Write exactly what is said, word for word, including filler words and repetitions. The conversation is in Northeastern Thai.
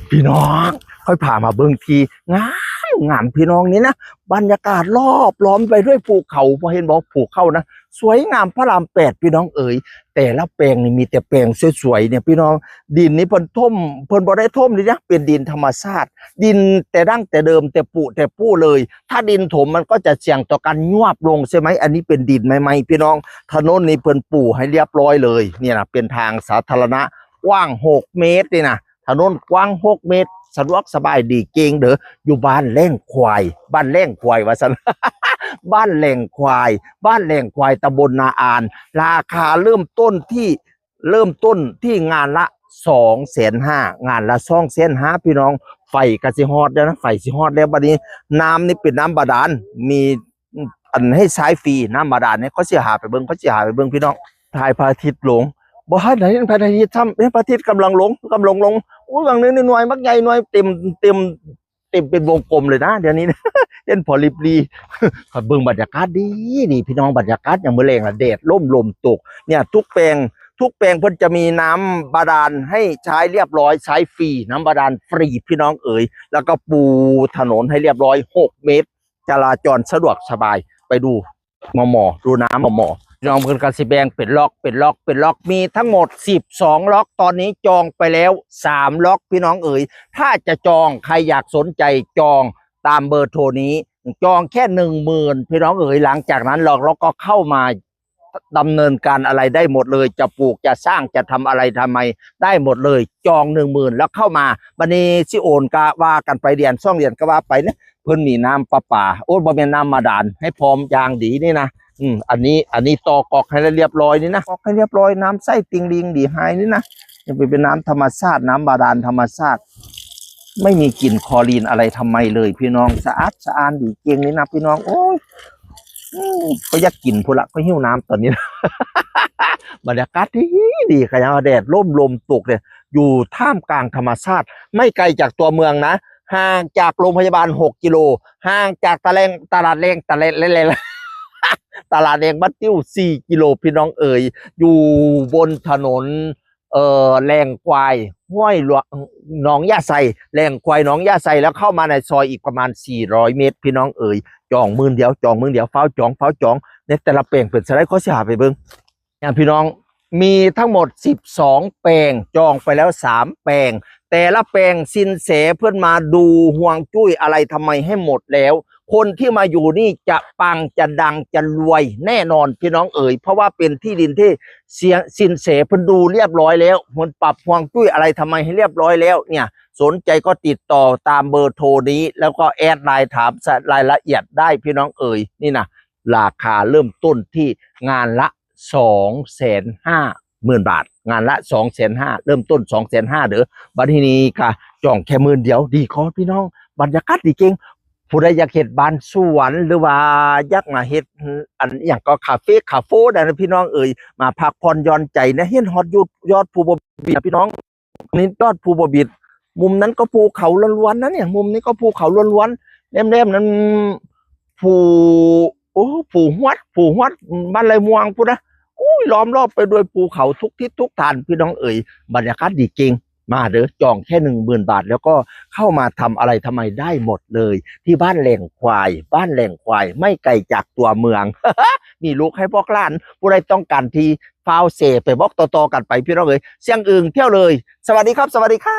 พี่น้อง ค่อยพามาเบิ่งที่งามงามพี่น้องนี่นะ บรรยากาศรอบล้อมไปด้วยภูเขา พอเห็นบอกภูเขานะ สวยงามพระรามแปดพี่น้องเอ๋ย แต่ละแปลงนี่มีแต่แปลงสวยๆเนี่ยพี่น้อง ดินนี่เพิ่นถม เพิ่นบ่ได้ถมเลยนะ เป็นดินธรรมชาติ ดินแต่ดั้งแต่เดิม แต่ปูแต่ปูเลย ถ้าดินถมมันก็จะเสี่ยงต่อการยวบลงใช่ไหม อันนี้เป็นดินใหม่ๆพี่น้อง ถนนนี่เพิ่นปูให้เรียบร้อยเลย เนี่ยนะ เป็นทางสาธารณะ กว้าง หก เมตรนี่นะ ถนนกว้าง หก เมตร สะดวกสบายดีเก่งเด้อ อยู่บ้านแหล่งควาย บ้านแหล่งควายว่าซั่น บ้านแหล่งควาย บ้านแหล่งควายตำบลนาอาน ราคาเริ่มต้นที่ เริ่มต้นที่งานละ สองแสนห้า งานละ สองแสนห้า พี่น้อง ไฟก็สิฮอดแล้วนะ ไฟสิฮอดแล้วบัดนี้ น้ำนี่เป็นน้ำบาดาล มี อันให้ใช้ฟรี น้ำบาดาลเนี่ย เขาสิหาไปเบิ่ง เขาสิหาไปเบิ่งพี่น้อง ถ่ายพระอาทิตย์ลง บ่ทันได้เห็นพระอาทิตย์ซ้ำ เห็นพระอาทิตย์กำลังลง กำลังลง อุ้ย บางนึงนี่หน่วยบักใหญ่ หน่วยเต็ม เต็ม เต็มเป็นวงกลมเลยนะ เดี๋ยวนี้ เห็นพอลิบลี ขอเบิ่งบรรยากาศดีดี พี่น้อง บรรยากาศยามมื้อแลงละ แดดร่ม ลมตก เนี่ย ทุกแปลง ทุกแปลงเพิ่นจะมีน้ำบาดาลให้ใช้เรียบร้อย ใช้ฟรี น้ำบาดาลฟรี พี่น้องเอ๋ย แล้วก็ปูถนนให้เรียบร้อย หก เมตร จราจรสะดวกสบาย ไปดูหม่อๆ ดูน้ำหม่อๆ พี่น้อง เพิ่นก็สิแบ่งเป็นล็อก เป็นล็อก เป็นล็อก มีทั้งหมด สิบสอง ล็อก ตอนนี้จองไปแล้ว สาม ล็อก พี่น้องเอ๋ย ถ้าจะจอง ใครอยากสนใจจองตามเบอร์โทรนี้ จองแค่ หนึ่งหมื่น พี่น้องเอ๋ย หลังจากนั้นเรา เราก็เข้ามาดำเนินการอะไรได้หมดเลย จะปลูก จะสร้าง จะทำอะไรทำไม ได้หมดเลย จอง หนึ่งหมื่น แล้วเข้ามา บัดนี้สิโอนก็ว่ากันไป เดือนสองเดือนก็ว่าไปเนี่ย เพิ่นมีน้ำประปา โอ้ย บ่แม่นน้ำบาดาล ให้พร้อมอย่างดีนี่นะ อืม อันนี้ อันนี้ต่อก๊อกให้เรียบร้อยนี่นะ ก๊อกให้เรียบร้อย น้ำใสติ่งดิงดีหายนี่นะ ยังเป็นน้ำธรรมชาติ น้ำบาดาลธรรมชาติ ไม่มีกลิ่นคลอรีนอะไรทำไมเลย พี่น้อง สะอาดสะอ้านดีเก่งนี่นะพี่น้อง โอ้ย อืม ก็อยากกินพุนละ ก็หิวน้ำตอนนี้นะ บรรยากาศดีดี ขยันแดดร่ม ลมตกเนี่ย อยู่ท่ามกลางธรรมชาติ ไม่ไกลจากตัวเมืองนะ ห่างจากโรงพยาบาล หก กิโล ห่างจากตะแลง ตลาดแรง ตะแลง ตลาดแรงบ้านติ้ว สี่ กิโล พี่น้องเอ๋ย อยู่บนถนน เอ่อ แหล่งควาย ห้วยหลวง หนองยาไซ แหล่งควายหนองยาไซ แล้วเข้ามาในซอยอีกประมาณ สี่ร้อย เมตร พี่น้องเอ๋ย จองมื้อเดียว จองมื้อเดียว ฟ้าวจอง ฟ้าวจอง ในแต่ละแปลงเป็นสไลด์ ขอสิหาไปเบิ่ง อย่างพี่น้อง มีทั้งหมด สิบสอง แปลง จองไปแล้ว สาม แปลง แต่ละแปลงสินแสเพิ่นมาดูฮวงจุ้ยอะไรทำไมให้หมดแล้ว คนที่มาอยู่นี่จะปัง จะดัง จะรวยแน่นอนพี่น้องเอ๋ย เพราะว่าเป็นที่ดินที่เสีย สินแสเพิ่นดูเรียบร้อยแล้ว เพิ่นปรับฮวงจุ้ยอะไรทำไมให้เรียบร้อยแล้วเนี่ย สนใจก็ติดต่อตามเบอร์โทรนี้ แล้วก็แอดไลน์ถามรายละเอียดได้พี่น้องเอ๋ย นี่นะ ราคาเริ่มต้นที่งานละ สองแสนห้าหมื่น บาท งานละ สองแสนห้า เริ่มต้น สองแสนห้า เด้อ บัดทีนี้ก็จองแค่มื้อเดียว ดีขอพี่น้อง บรรยากาศดีเก่ง ผู้ใดอยากเฮ็ดบ้านสวน หรือว่าอยากมาเฮ็ด อันอหย่างก็คาเฟคาโฟได้นะพี่น้องเอ๋ย มาพักผ่อนหย่อนใจนะ เห็นฮอดยอด ยอดภูบ่บิดนะพี่น้อง นี่ยอดภูบ่บิด มุมนั้นก็ภูเขาล้วนๆนะเนี่ย มุมนี้ก็ภูเขาล้วนๆ แนมๆนั้น ภู โอ้ ภูฮวด ภูฮวด บ้านไรม่วงพุ้นนะ อุ้ย ล้อมรอบไปด้วยภูเขาทุกทิศทุกทางพี่น้องเอ๋ย บรรยากาศดีเก่ง มาเด้อ จองแค่ หนึ่งหมื่น บาท แล้วก็เข้ามาทำอะไรทำไมได้หมดเลย ที่บ้านแหล่งควาย บ้านแหล่งควาย ไม่ไกลจากตัวเมือง มีลูกให้พวกหลาน ผู้ใดต้องการที่ ฟ้าวแชร์ไปบอกต่อๆกันไปพี่น้องเอ๋ย เสียงอึ่งเที่ยวเลย สวัสดีครับ สวัสดีครับ